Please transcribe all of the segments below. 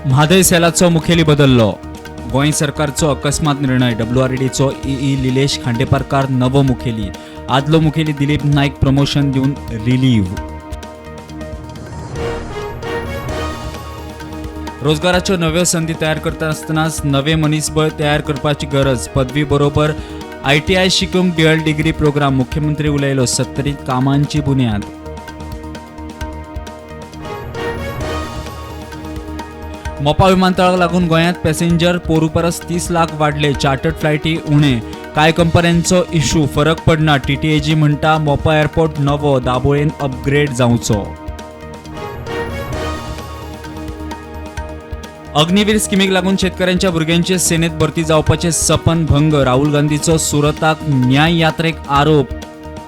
म्हादय सेलाचो मुखेली बदल्लो. गोंय सरकारचो अकस्मात निर्णय. डब्ल्यूआरडीचो ई लिलेश खांडेपारकार नवो मुखेली. आदलो मुखेली दिलीप नायक प्रमोशन दिवन रिलीव. रोजगाराच्यो नव्यो संदी तयार करता आसतनाच नवे मनीसबळ तयार करपाची गरज. पदवी बरोबर आयटीआय शिकूंक ड्युअल डिग्री प्रोग्राम. मुख्यमंत्री उलयलो. सत्तरीत कामांची बुन्याद. मोपा विमानतळाक लागून गोंयांत पॅसेंजर पोरू परस 30 लाख वाडले. चार्टर्ड फ्लायटी उणे. कांय कंपन्यांचो इशू. फरक पडना. टीटीएजी म्हणटा मोपा एअरपोर्ट नवो दाबोळेन अपग्रेड जावचो. अग्निवीर स्किमीक लागून शेतकऱ्यांच्या भुरग्यांचे सेनेत भरती जावपाचे सपन भंग. राहुल गांधीचो सुरताक न्याय यात्रेक आरोप.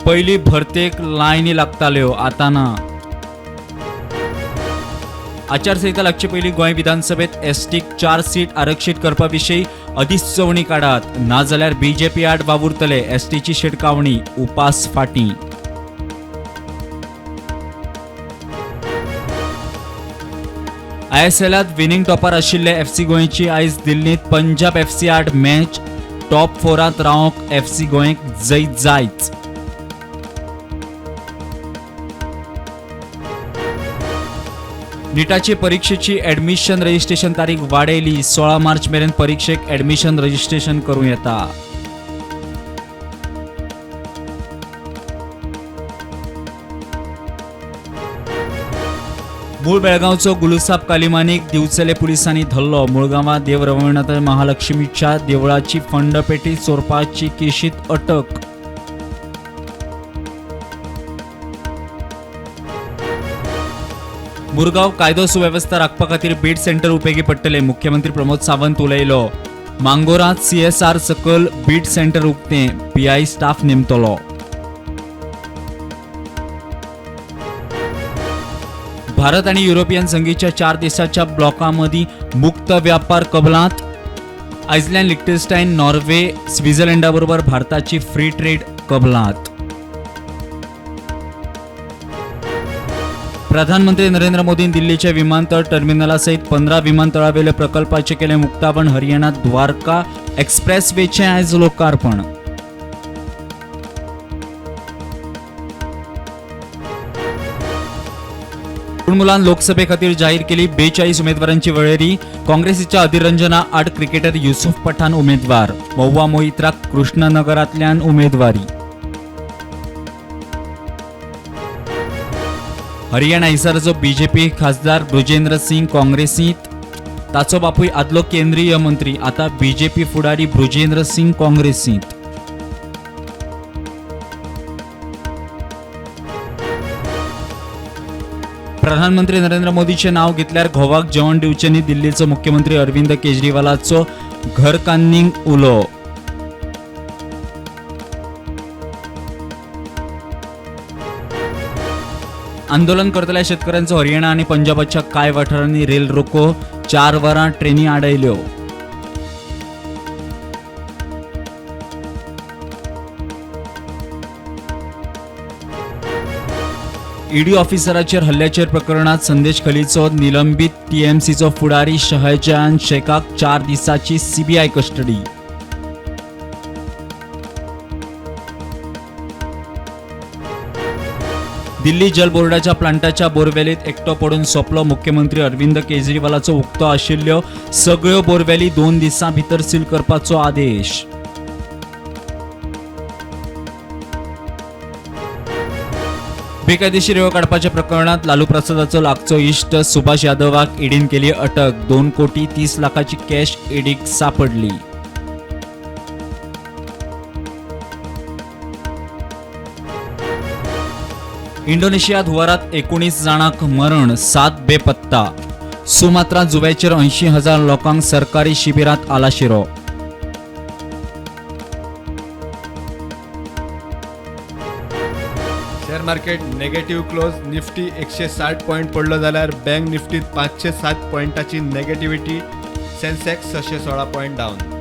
पयली भरतेक लायनी लागताल्यो, आतां ना. आचारसंहिता लागचे पयलीं गोंय विधानसभेत एसटीक 4 सीट आरक्षीत करपा विशीं अधिसुचोवणी काडात, नाजाल्यार बीजेपी आड वावुरतले. एसटीची शिटकावणी. उपास फाटीं. आयएसएलात विनिंग टॉपार आशिल्ले एफसी गोंयची आयज दिल्लींत पंजाब एफसी आड मॅच. टॉप फोरांत रावंक एफसी गोंयक जैत जायच. निटाची परीक्षेची ॲडमिशन रजिस्ट्रेशन तारीख वाडयली. 16 मार्च मेरेन परीक्षेक ॲडमिशन रजिस्ट्रेशन करूं येता. मूळ बेळगांवचो गुलुसाब कालिमानीक दिवचले पुलिसांनी धरलो. मुळगांवां देव रवळनाथ महालक्ष्मीच्या देवळाची फंडपेटी चोरपाची केशीत अटक. मुरगांव कायदो सुवेवस्था राखपा खातीर बीट सेंटर उपेगी पडटले. मुख्यमंत्री प्रमोद सावंत उलयलो. मांगोरांत सीएसआर सकल बीट सेंटर उक्तें. पीआय स्टाफ नेमतलो. भारत आणि युरोपियन संघीच्या 4 देशाच्या ब्लॉकामदीं मुक्त व्यापार कबलात. आयसलँड, लिक्टेनस्टायन, नॉर्वे, स्वित्झर्लंडाबरोबर भारताची फ्री ट्रेड कबलात. प्रधानमंत्री नरेंद्र मोदीन दिल्लीच्या विमानतळ टर्मिनलासहित 15 विमानतळावेले प्रकल्पाचे केले उक्तावण. हरियाणात द्वारका एक्सप्रेसवेचे आयज लोकार्पण. तृणमूलान लोकसभेखातीर जाहीर केली 42 उमेदवारांची वळेरी. काँग्रेसीच्या अधीर रंजना आड क्रिकेटर युसुफ पठाण उमेदवार. महुआ मोहित्राक कृष्णनगरांतल्यान उमेदवारी. हरियाणा हिसाराचो बीजेपी खासदार बृजेंद्र सिंग काँग्रेसींत. ताचो बापूय आदलो केंद्रीय मंत्री, आता बीजेपी फुडारी बृजेंद्र सिंग काँग्रेसींत. प्रधानमंत्री नरेंद्र मोदीचे नाव घेतल्यार घोवाक जेवण दिवचें न्ही. दिल्लीचो मुख्यमंत्री अरविंद केजरीवालाचो घरकान्नींक उलो. आंदोलन करतल्या शेतकऱ्यांचो हरियाणा आनी पंजाबाच्या कांय वाठारांनी रेल रोको. 4 वरां ट्रेनी आडयल्यो. ईडी ऑफिसराचेर हल्ल्याचेर प्रकरणात संदेश खलीचो निलंबीत टीएमसीचो फुडारी शहजान शेखाक 4 दिसांची सीबीआय कस्टडी. दिल्ली जल बोर्डाच्या प्लांटाच्या बोरवेलीत एकटो पडून सोंपलो. मुख्यमंत्री अरविंद केजरीवालाचो उक्तो आशिल्ल्यो सगळ्यो बोरवेली 2 दिसां भितर सील करपाचो आदेश. बेकायदेशीर रेंव काडपाच्या प्रकरणात लालू प्रसादाचो लागचो इश्ट सुभाष यादवाक ईडीन केली अटक. 2 कोटी 30 लाखाची कॅश ईडीक सापडली. इंडोनेशिया हुंवारात 19 जाणांक मरण, 7 बेपत्ता. सुमात्रा जुंव्याचेर 80,000 लोकांक सरकारी शिबिरांत आलाशिरो. Share market negative close. Nifty 160 point पडलो जाल्यार बँक निफ्टीत 507 पॉयंटाची नेगेटिव्हिटी. Sensex 616 point down.